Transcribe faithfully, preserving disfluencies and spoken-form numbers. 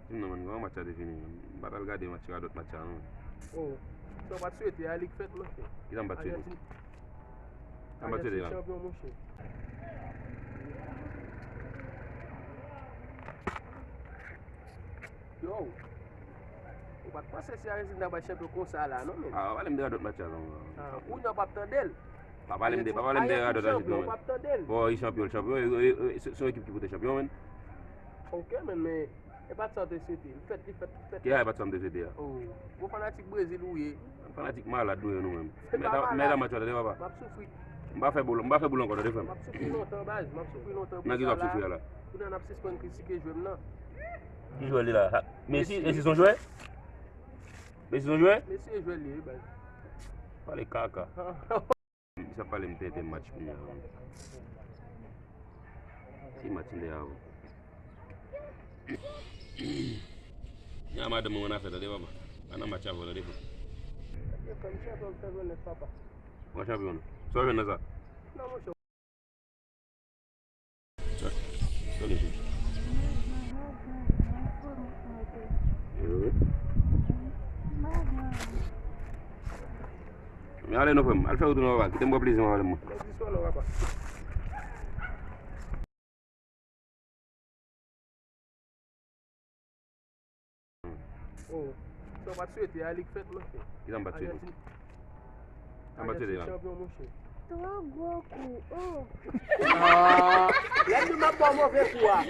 Non, man, kòman match la te fini, man? M pa t al gade match, radòt match la, non. Oh, sa w pa t swete a, li k fèt, monchè. Kisa m pa t swete? Ajantin, Sa m pa t swete Ajantin la. Chanpyon, monchè. Yo, ou pa t panse si Ajantin ta bay chanpyon konsa la, non, men? Ah, pa pale m de radòt match la, non. Ah, kounye a w p ap tande l. Pa pale m de, pa pale m de radòt Ajantin, non, men. Ou p ap tande l. Bon, li chanpyon, li chanpyon. E, e, e, se, se yon ekip ki pote chanpyon, men. Ok, men, men, e pa t sa w te swete. Li fèt, li fèt, li fèt. Ki sa e pa t sa m te swete a? Oh, gwo fanatik Brezil ou ye. Fanatik malad nou ye nou menm. Se pa malad. Mèt a match la, tande papa. M ap soufri. M pa fè boul, m pa fè boul ankò, tande frè m. M ap soufri lontan, baz. M ap soufri lontan pou sa la. Nan ki sa w ap soufri a la? Kounye a n ap sispann kritike jwè m nan. Ki jwè li la? Messi, Messi se yon jwè? Messi se yon jwè? Messi se jwè li ye, baz. Pale kaka. Misye ap pale m tenten match kounye a. Se match m te avan. Nya madanm mwen nan afè, tande papa. Pa nan match avè w, tande frè. Yo fè m chanpyon, m fè jwèt nèt, papa. Mwen chanpyon. Sa w jwenn nan sa? Non, monchè. Men ale non frè m, al fè wout ou non papa, kite m pran plezi m avè mwen. Oh, sa w pa t swete a, li k fèt, monchè. Kisa m pa t swete? Ajantin, Sa m pa t swete Ajantin la. Chanpyon, monchè. Twa gwo kou, oh. Ah, lè m di m ap ba w move kou a.